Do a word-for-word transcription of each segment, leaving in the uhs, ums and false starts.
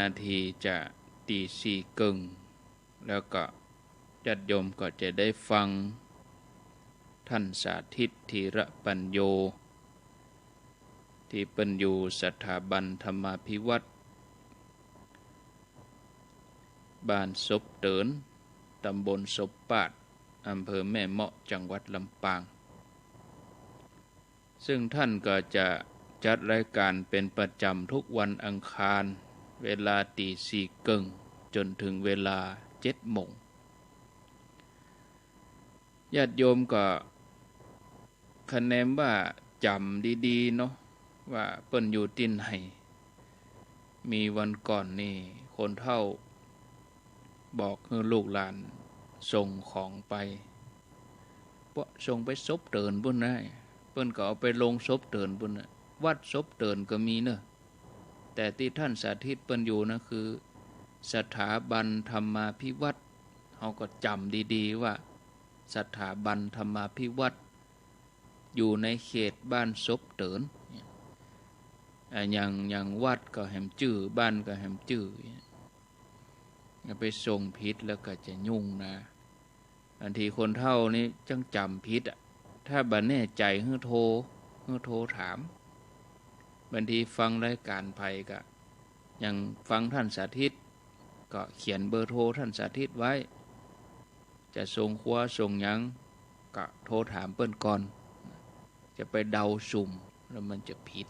นาทีจะตีสี่เกิ่ง แล้วก็ญาติโยมก็จะได้ฟังท่านสาธิต ธีระปัญโญ ตี้เปิ้นอยู่สถาบันธรรมาภิวัฒน์ บ้านศพเติ๋น ตำบลศพปาด อำเภอแม่เมาะ จังหวัดลำปาง ซึ่งท่านก็จะจัดรายการเป๋นประจ๋ำทุกวันอังคาร เวลาตีสี่เกิ่งจ๋นเถิงเวลาเจ็ดโมง ญาติโยมก็คะแนนว่าจ๋ำดีๆ เนาะ ว่าเปิ้นอยู่ตี้ไหน มีวันก่อนนี่คนเฒ่าบอกหื้อลูกหลานส่งของไป ปะ ส่งไปศพเติ๋นปู้นนะ เปิ้นก็เอาไปลงศพเติ๋นปู้นนะ วัดศพเติ๋นก็มีเนาะ แต่ตี้ท่านสาธิตเปิ้นอยู่นะคือสถาบันธรรมาภิวัฒน์ เฮาก็จ๋ำดีๆ ว่าสถาบันธรรมาภิวัฒน์ อยู่ในเขตบ้านศพเติ๋น อ่า อย่าง อย่างวัดก็แหมจื้อ บ้านก็แหมจื้อ อย่าไปส่งผิดแล้วก็จะยุ่งนะ บางทีคนเฒ่านี่จั้งจ๋ำผิดอะ ถ้าบ่แน่ใจ๋หื้อโทร หื้อโทรถาม บางทีฟังรายการใผก็ อย่างฟังท่านสาธิต ก็เขียนเบอร์โทรท่านสาธิตไว้ จะส่งครัวส่งหยัง ก็โทรถามเปิ้นก่อน จะไปเดาสุ่มแล้วมันจะผิด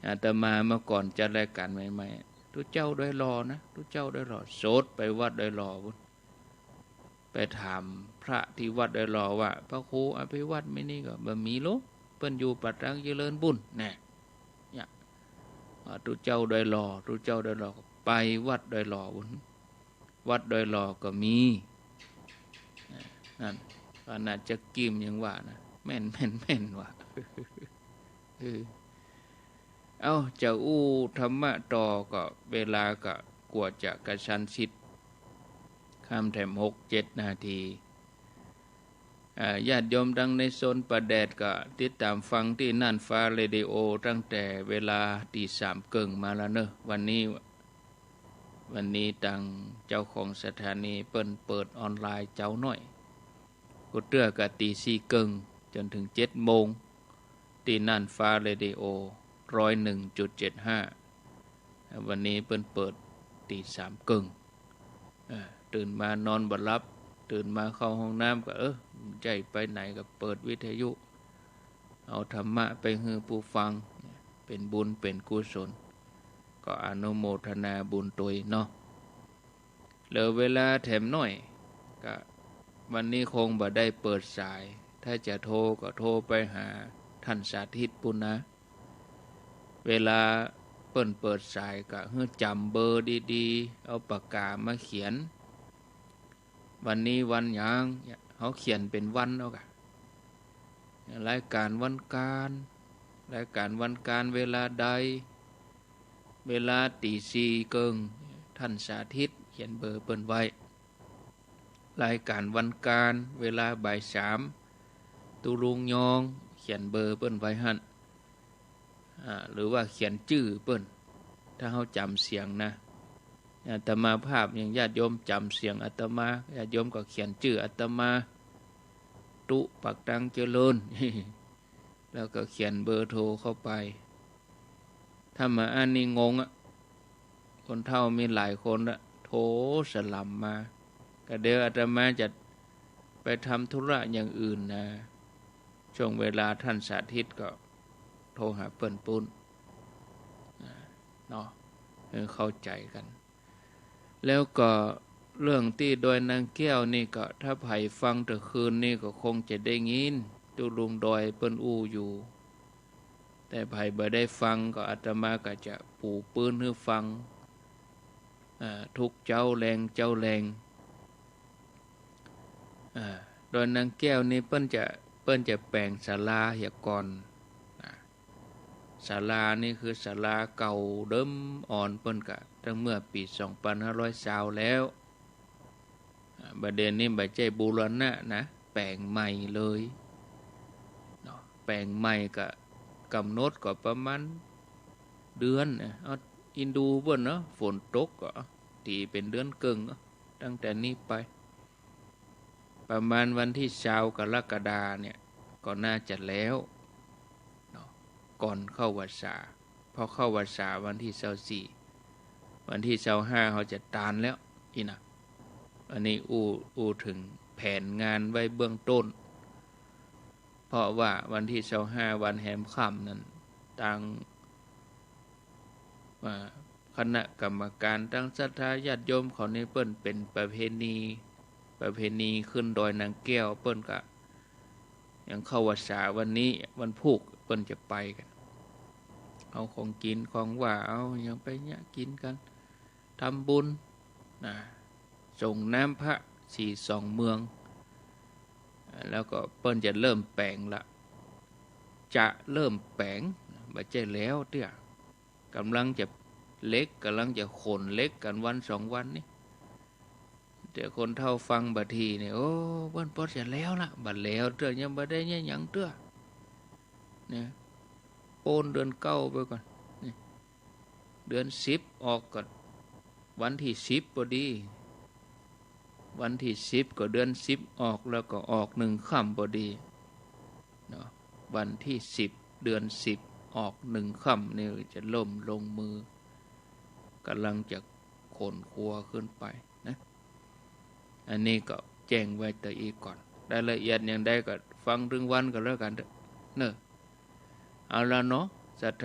อาตมาเมื่อก่อนจัดรายการใหม่ๆ ตุ๊เจ้าดอยหล่อนะ ตุ๊เจ้าดอยหล่อ สดไปวัดดอยหล่อปู้น ไปถามพระตี้วัดดอยหล่อว่า พระครูอภิวัฒน์มีนี่ก่อ บ่มีลอ เปิ้นอยู่ป่าตังเจริญปู้น แน่ เนี่ย อ่า ตุ๊เจ้าดอยหล่อ ตุ๊เจ้าดอยหล่อก็ไปวัดดอยหล่อปู้น วัดดอยหล่อก็มี อ่า นั่น ขนาดจะกิมยังว่านะ แม่น แม่น แม่นว่ะ เออ เอ้า จะอู้ธรรมะต่อก็เวลาก็กั๋วจะกระชั้นชิด ข้ามแถมหกเจ็ดนาที อ่า ญาติโยมตังในโซนป่าแดดก็ติดต๋ามฟังตี้น่านฟ้าเรดิโอตั้งแต่เวลาตีสามเกิ่งมาแล้วเนาะ วันนี้ วันนี้ตางเจ้าของสถานีเปิ้นเปิดออนไลน์เจ๊าหน้อย กู้เตื้อก็ตีสี่เกิ่งจ๋นเถิงเจ็ดโมง ตี้น่านฟ้าเรดิโอ ร้อยหนึ่งจุดเจ็ดห้า วันนี้เปิ้นเปิดตีสามเกิ่ง เออ ตื่นมานอนบ่หลับ ตื่นมาเข้าห้องน้ำก็ เออ บ่ใจ้ไปไหนก็เปิดวิทยุ เอาธรรมะไปหื้อผู้ฟัง เป๋นบุญเป๋นกุศล ก็อนุโมทนาบุญตวยเนาะ เหลือเวลาแถมหน้อย ก็วันนี้คงบ่ได้เปิดสาย ถ้าจะโทรก็โทรไปหาท่านสาธิตปู้นนะ เวลาเปิ้นเปิดสายก็หื้อจ๋ำเบอร์ดีๆ เอาปากก๋ามาเขียน วันนี้วันหยัง เฮาเขียนเป๋นวันเอาก่ะ รายการวันก๋าน รายการวันก๋านเวลาใด เวลาตีสี่เกิ่ง ท่านสาธิต เขียนเบอร์เปิ้นไว้ รายการวันก๋านเวลาบ่ายสาม ตุ๊ลุงยอง เขียนเบอร์เปิ้นไว้หั้น อ่า หรือว่าเขียนจื้อเปิ้น ถ้าเฮาจ๋ำเสียงนะ อาตมาภาพอย่างญาติโยมจ๋ำเสียงอาตมา ญาติโยมก็เขียนจื้ออาตมา ตุ๊ ปากตังเจริญ แล้วก็เขียนเบอร์โทรเข้าไป ถ้าบ่อั้นนี่งงอะ คนเฒ่ามีหลายคนละ โทรสล่ำมา ก็เดี๋ยวอาตมาจะไปทำธุระอย่างอื่นนะ ช่วงเวลาท่านสาธิตก็โทรหาเปิ้นปู้น อ่า เนาะ เออ เข้าใจ๋กั๋น แล้วก็เรื่องตี้ดอยนางแก้วนี่ก็ ถ้าใผฟังแต่คืนนี่ก็คงจะได้ยิน ตุ๊ลุงดอยเปิ้นอู้อยู่ แต่ใผบ่ได้ฟังก็อาตมาก็จะปูปื๊นหื้อฟัง อ่า ทุกเจ๊าแลงเจ๊าแลง อ่า ดอยนางแก้วนี่เปิ้นจะ เปิ้นจะแป๋งศาลาเหียก่อน อ่า ศาลานี่คือศาลาเก่าเดิมอ่อนเปิ้นกะตั้งเมื่อปี๋สองปันห้าร้อยซาวแล้ว อ่า บ่าเดี่ยวนี้บ่ใจ้บูรณะนะ แป๋งใหม่เลย เนาะ แป๋งใหม่กะก๋ำหนดก็ประมาณเดือนนะ เอา อินดูเปิ้นเนาะ ฝนตกก็ตีเป๋นเดือนเกิ่งเนาะ ตั้งแต่นี้ไป ประมาณวันตี้ซาวกรกฎาเนี่ย ก็น่าจะแล้วเนาะ ก่อนเข้าพรรษา พอเข้าพรรษาวันตี้ซาวสี่ วันตี้ซาวห้าเฮาจะตานแล้วอี้นะ อันนี้อู้ อู้เถิงแผนงานไว้เบื้องต้น เพราะว่าวันตี้ซาวห้า วันแฮมค่ำนั้น ตาง อ่า คณะกรรมก๋าน ตางศรัทธาญาติโยมเขานี่ เปิ้นเป๋นประเพณี ประเพณีขึ้นดอยนางแก้ว เปิ้นก็ยังเข้าพรรษาวันนี้ วันพูก เปิ้นจะไปกั๋น เอาของกิ๋นของหว่าน เอาหยังไปเยียะกิ๋นกั๋น ทำบุญนะ สรงน้ำพระสี่สองเมือง แล้วก็เปิ้นจะเริ่มแป๋งละ จะเริ่มแป๋ง บ่ใจ้แล้วเตื้อ ก่ำลังจะเหล็ก ก่ำลังจะขนเหล็กกั๋นวันสองวันนี้ แต่คนเฒ่าฟังบางทีเนี่ย โอ้ เปิ้นปอจะแล้วละ บ่แล้วเตื้อ ยังบ่ได้เยียะหยังเตื้อเนี่ย โป๊นเดือนเก้าไปก่อน นี่ เดือนสิบออกก็วันตี้สิบพอดี วันตี้สิบก็เดือนสิบออก แล้วก็ออกหนึ่งค่ำพอดีเนาะ วันตี้สิบ เดือนสิบ ออกหนึ่งค่ำนี่จะเริ่มลงมือ ก่ำลังจะขนครัวขึ้นไปนะ อันนี้ก็แจ้งไว้ตะอี้ก่อน รายละเอียดอย่างใดก็ฟังตึงวันก็แล้วกั๋นเต๊อะ เนาะ เอาละเนาะ ศรัทธา